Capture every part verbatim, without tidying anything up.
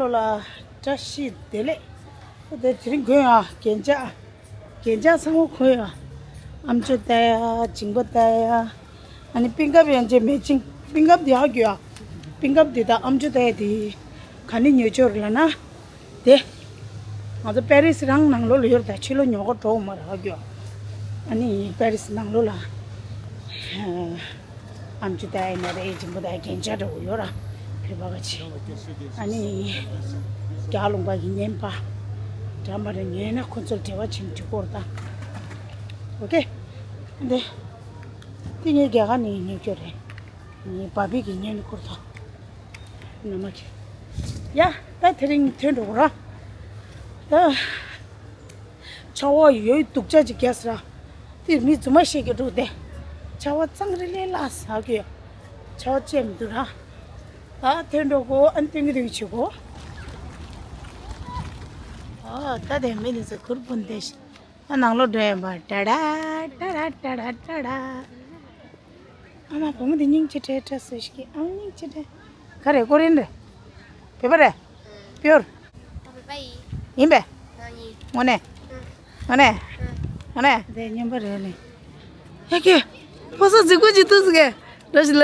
ལ་བཀྲ་ཤིས་བདེ་ལེགས། དེ་དེ་རིང་གོན་ཡ་རྒྱན་ཆ། རྒྱན་ཆ་ཚང་མ་གོན་ཡ། ཨམ་ཅོག་བཏགས་ཡ། མཇིང་པ་བཏགས་ཡ། ཨ་ནི་པིན་ཀབ་ཡང་ཅེ་མེ་ཅིང་། པིན་ཀབ་དེ་ཧ་གོ་ཡ། པིན་ཀབ་དེ་དང་ཨམ་ཅོག་བཏགས་ཡ་དེ་ག་ནས་ཉོས་ཆོག་རེད་ལབ་ན། དེ། ང་ཚོ་པེ་རི་སི་རང་ནང་ལོགས་ལ་ཡོད་རེད་ད། ཕྱི་ལོགས་ཉོ་ག་འགྲོ་མ་རེད་ཧ་གོ། ཨ་ནི་པེ་རི་སི་ནང་ལོགས་ལ། ཨམ་ཅོག་བཏགས་ཡ་ན་རེད། མཇིང་པ་བཏགས་ཡ། རྒྱན་ཆ་འདྲ་བོ་ཡོད་ར། བོད་པ་ག་ཅིག་ཨ་ནི་རྒྱ་ལུང་པ་གི་བརྙན་པ་འདྲ་མ་རེད། ཉན་ན་ཁོ་ཚོར་འབྲེལ་བ་བྱེད་འགྲིག་གོ་རེད་ད། ཨོ་ཀེ། འདི། འདི་ངས་རྒྱ་གར་ནས་ཉོས་ཀྱོ་རེད། ངའི་བ་བི་གི་བརྙན་ཁུར་ཐོག་ནམ་གི། ཡ། ད་དེ་རིང་ཐོན་འགྲོ་གོ་ར། ད། ཆར་པ་ཡོད་སྡུག་ཅག་ཅིག་རྒྱག་ས་ར། དེ་མི་རྫུན་མ་བཤད་ཀྱི་འགྲོ་དེ། ཆར་པ་གཙང་རི་ལས་ལ་ཟ་གི། ཆར་པ་བཅད་མི་འདུག་ར། ད་ཐོན་འགྲོ་གོ། ཨ་ནི་སྟོན་གི་སྟོན་གི་བྱེད་གོ། ཨོ་ད་དེ་མི་དེ་ཚོ་གུར་སྤུན་དེ་ཤི། ཨ་ནང་ལོགས་འགྲོ་ཡ་པ། ཏྲ་ཏྲ་ཏྲ་ཏྲ་ཏྲ་ཏྲ་ཏྲ། ཨ་མ་བུ་མོ་དེ་སྙིང་རྗེ་བྲལ་བྲལ་ཟེར་ཞིག་ཨ་མ་སྙིང་རྗེ་བྲལ། ག་རེ་ཀོ་རིན་རེད། བོད་པ་རེད། པིའུར། ཡིན་པས། དངོས་གནས། དངོས་གནས། དངོས་གནས། དེ་སྨྱོན་པ་རེད་ལེ། ཡ་ཁྱོད། ཕོ་སོ་རྫིག་པོ་ཅིག་ཐུག་ཟིག་གེ། ར་ཞི་ལ།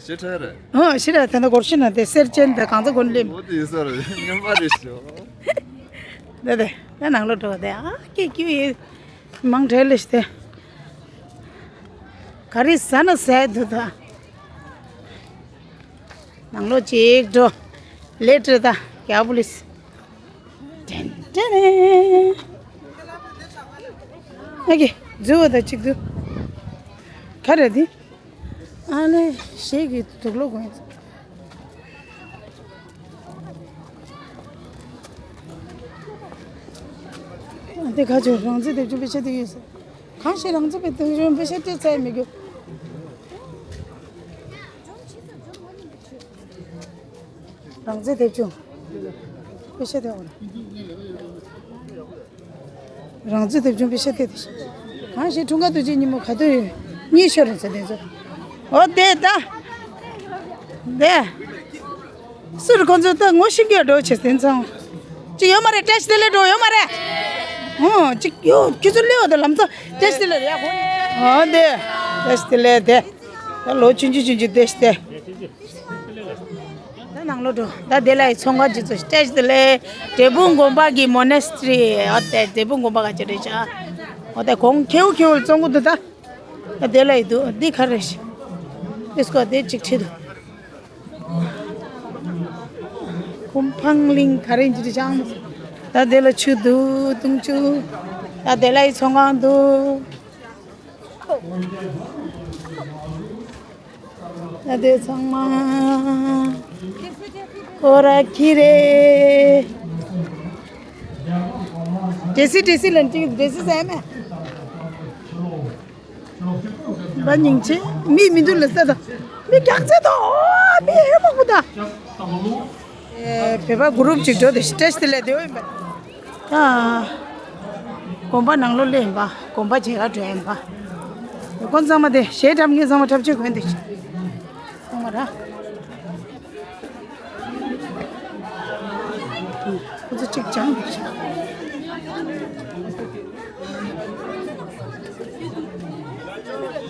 ཞེ་ཁྲ་རེད། ཨོ་ཞི་ར་དེ་འདྲ་སྒོར་ཤི་ན་དེ་སེར་ཅན་དེ་གང་ཚ་གོན་ལེམ། འོ་དེ་ཡིན་ས་རེད། སྨྱོན་པ་རེད་ཤོ། དེ་དེ་དེ་ནང་ལོགས་འགྲོ་དེ་ཨ་ཀེ་ཀྱུ་ཡི། མང་དྲགས་ལེ་ཤི་དེ། ག་རེ་ཟ་ན་ཟས་འདུག་ད། ནང་ལོགས་ཅིག་འགྲོ། ལེ་ཏྲེ་ད་རྒྱ་པོ་ལིས། ཏན་ཏན། ཨ་ཀེ་འཛུལ་བ་ད་ཅིག་འདུག་ག་རེ་དེ། ཨ་ལེ་ཞེ་གི་དུག་ལོག་གོན། འདི་ཁ་ཆེ་རང་བཙན་སྡེབ་སྦྱོང་པེ་ཤ་དེ་ཡོད་ས། གང་ཞིག་རང་བཙན་པའི་སྡེབ་སྦྱོང་པེ་ཤ་སྤྲད་ཚར་མི་རྒྱུ། རང་བཙན་སྡེབ་སྦྱོང་པེ་ཤ་དེ་འོ་ན། རང་བཙན་སྡེབ་སྦྱོང་པེ་ཤ་དེ་དེ་ཤི། གང་ཞིག་འཁྲུངས་སྐར་དུས་ཆེན་ཉིན་མོ་ག་དུས་ཡོད། གཉིད་ཤོར་རེད་ཟེར་དེ་ཚོ། འོ་དེ་ད། དེ། སུ་རེད་ཁོང་ཚོ་ད་ངོ་ཤེས་ཀྱི་འགྲོ་བྱེད་དེ་ཚང་། ཅི་ཡོད་མ་རེད། བཀྲ་ཤིས་བདེ་ལེགས་འགྲོ་ཡོད་མ་རེད། ཨོ་ཅི་ཡོད་ཁྱོད་ཚོ་སླེབས་འོ་ད་ལམ་སང་བཀྲ་ཤིས་བདེ་ལེགས་རེད་ཡ་གོ། ཨོ་དེ། བཀྲ་ཤིས་བདེ་ལེགས་དེ། ད་ལོ་ཆུང་ཆུང་ཆུང་ཆུང་བཀྲ་ཤིས་བདེ། ད་ནང་ལོགས་འགྲོ། ད་དེ་ལ་ཡི་ཚོང་ཁང་ཅི་ཚོ་བཀྲ་ཤིས་བདེ་ལེགས། འབྲས་སྤུངས་དགོན་པ་གི་མོ་ནེ་སི་ཊི་རི། ཨོ་དེ་འབྲས་སྤུངས་དགོན་པ་ག་ཅི་རེད་ཤག་ཨོ་དེ་གོང་ཁེའུ་ཁེའུ་བཙོང་གི་འདུག་ད། ད་དེ་ལ་ཡི་འདུག་འདི་ག་རེ་ཤི། དེ་སྐོར་དེ་གཅིག་ཁྲིད་འདུག་ཀུམ་ཕང་གླིང་ག་རེ་འཇིག་ཅང་། ད་དེ་ལ་ཆུ་འདུག་དུང་ཆུ། ད་དེ་ལ་ཡི་ཚོང་ཁང་འདུག་ད་དེ་ཚང་མ་ཀོ་ར་ཁི་རེད། ཏྲེ་སི་ཏྲེ་སི་ལན་ཅིག་ཏྲེ་སི་ཟེར་མེད། བ་སྙིང་རྗེ། མི་མི་འདུག་ལ་ས་དང་། མི་རྒྱག་ཚད་དང་། ཨོ་མི་ཧེ་མ་གུ་དང་། ཨེ་བོད་པ་གུ་རུབ་ཅིག་འགྲོ་དེ་སྟེ་སྟེ་ལས་དེ་ཡིན་པ། ཨ། དགོན་པ་ནང་ལོགས་སླེབས་ཡིན་པ། དགོན་པ་མཇལ་ཁ་འགྲོ་ཡིན་པ། དགོན་ཚང་མ་དེ་གཞས་འཁྲབ་མཁན་ཚང་མ་འཁྲབ་ཆས་གོན་དེ། ཚང་མ་ར། ཁོ་ཚོ་གཅིག་སྦྱངས་འདུག་ཤག་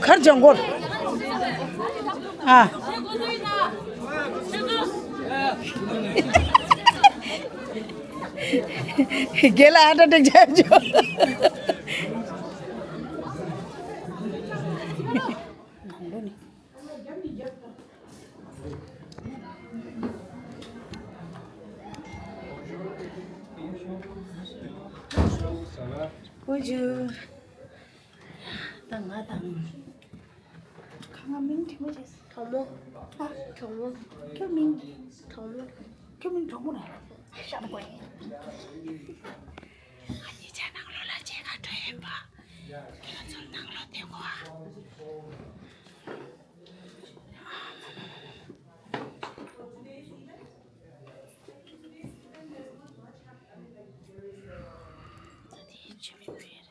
གར་སྦྱངས་སྐོར། ཨ། རྒན་ལགས་ཧརཊ་ཨ་ཊེག་བྱས་བྱུང་། ནང་ལོགས་ནས། Bonjour. ད་ང་དང་། ཁ་ང་མིང་དྲི་མ་བྱས། གྲོགས་མོ། ཨ། གྲོགས་མོ། ཁྱོད་མིང་། གྲོགས་མོ། ཁྱོད་མིང་གྲོགས་མོ་རེད། ཤ་མོ་གོ་ཡིན། ང་གཉིས་ཆ་ནང་ལོགས་ལ་མཇལ་ཁ་འགྲོ་ཡིན་པ། ཁྱོད་ཚོ་ནང་ལོགས་བསྡད་གོ་ཨ། ད་དེ་ཆུ་མིག་བུ་རེད།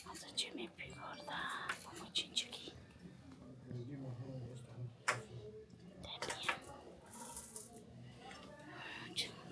ང་ཚོ་ཆུ་མིག་བུ་སྐོར་དང་བུ་མོ་ཆུང་ཆུང་གི། ད་དེ་ཡང་། ཆུ་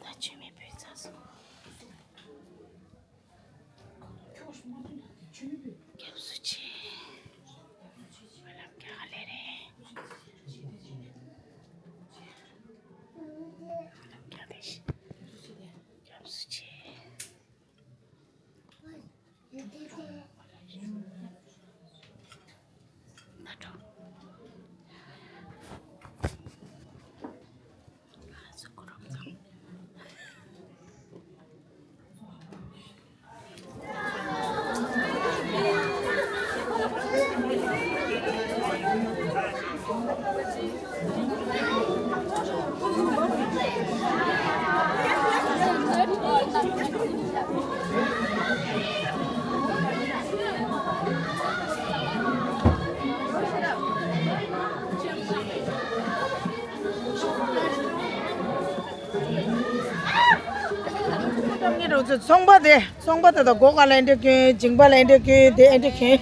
ངེད་རང་ཚོ་ཚོང་པ་དེ་ཚོང་པ་དེ་དང་སྒོ་ཁ་ལ་ཨེ་འདྲ་གྱོན། མཇིང་པ་ལ་ཨེ་འདྲ་གྱོན། དེ་ཨེ་འདྲ་གྱོན།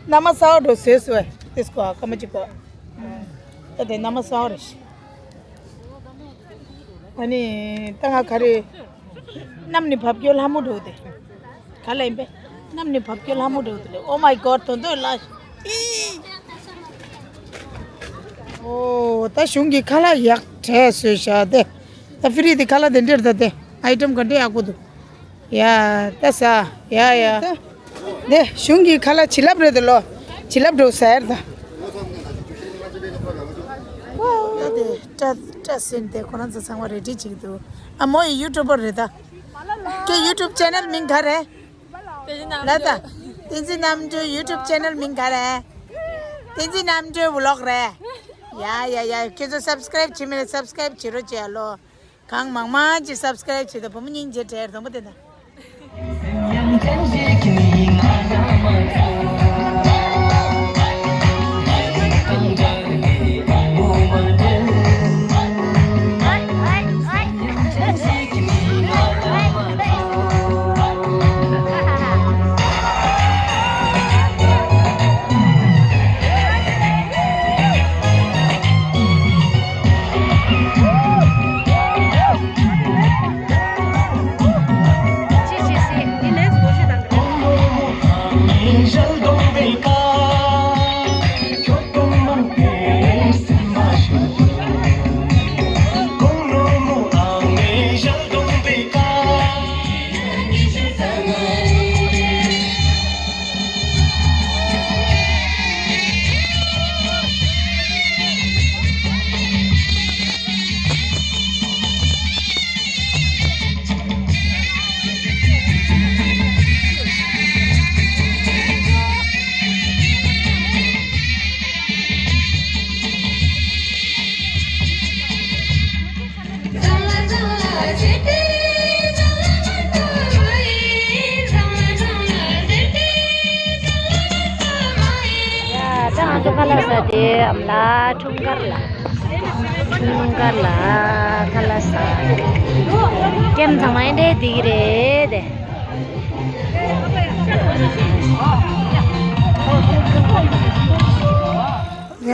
མནའ་མ་གསར་པ་འདྲ་བཟོས་སོང་། དེ་སྐོར་སྐར་མ་གཅིག་པ། ད་དེ་མནའ་མ་གསར་པ་རེད། ཨ་ནི་ད་ང་ག་རེ། གནམ་ནས་བབས་རྒྱུ་ལྷ་མོ་འདྲ་བོ་དེ། ག་ལ་ཡིན་པས། གནམ་ནས་བབས་རྒྱུ་ལྷ་མོ་འདྲ་བོ་དེ་རེད། Oh my God, དོན་དུ་ལ། ཨོ་ད་གཞུང་གི་ཁ་ལག་ཡག་གྲས་བཟོས་ཤག་དེ། ད་ཕི་རི་དེ་ཁ་ལག་དེ་འདྲ་རེད། ད་དེ་ཨའི་ཊམ་ག་འདྲ་ཡག་པོ་འདུག་ཡ་ད་ཟ། ཡ་ཡ། དེ་གཞུང་གི་ཁ་ལག་བྱིན་རླབས་རེད་དེ་ལོ། བྱིན་རླབས་འདྲ་བོ་ཟེར་ད། ད་དེ་སྐྲ་སྐྲ་སེན་དེ་ཁོ་རང་ཚོ་ཚང་མ་རེ་ཌི་བྱེད་ཀྱི་འདུག་ཨ་མོ་ཡི་ཡུ་ཊུབ་པར་རེད་ད། ཁྱེད་ཡུ་ཊུབ་ཅེ་ནལ་མིང་ག་རེད། ལ་ད། བསྟན་འཛིན་རྣམ་གྲོལ་ཡུ་ཊུབ་ཅེ་ནལ་མིང་ག་རེད། བསྟན་འཛིན་རྣམ་གྲོལ་ཝི་ལོག་རེད། ཡ་ཡ་ཡ། ཁྱེད་ཚོ་སབ་སི་ཀ་རའིབ་བྱེད་མེད་ན་སབ་སི་ཀ་རའིབ་བྱེད་རོགས་བྱེད་ཨ་ལོ། གང་མང་མང་ཅིག་སབ་སི་ཀ་རའིབ་བྱེད་དང་། བུ་མོ་སྙིང་རྗེ་དྲན་དང་པོ་དེ་དང་། ད་ང་ཚོ་ཁ་ལག་ཟ་དེ་ཨམ་ལ་འཁྲུངས་སྐར་ལ། འཁྲུངས་སྐར་ལ་ཁ་ལག་ཟ། ཀེམ་ཚང་མ་ཨེ་འདྲའི་བསྡད་ཀྱི་རེད་དེ། ཡ།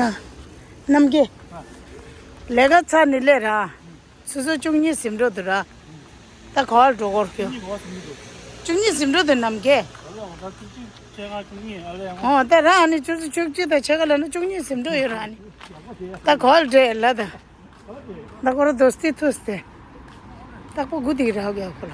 རྣམ་རྒྱལ། ལས་ཀ་ཚར་ནས་སླེབས་ར། སོ་སོ་བཅུ་གཉིས་ཟིན་འགྲོ་འདུག་ར། ད་ག་བར་འགྲོ་དགོས་ཀྱི། བཅུ་གཉིས་ཟིན་འགྲོ་འདུག་རྣམ་རྒྱལ། ཨོ་ད་ར་ཨ་ནི་བཅུ་གཅིག་བཅུ་གཅིག་དང་ཕྱེད་ཀ་ལ་ནི་བཅུ་གཉིས་ཟིན་འགྲོ་ཡོད་ར་ཨ་ནི། ད་ག་བར་འདྲེ་ལ་ད། ད་ཁོ་ར་དོ་སྟེ་ཐུག་སྟེ། ཏག་པོ་དགུ་དེ་རག་ཡ་ཁོ་ལ།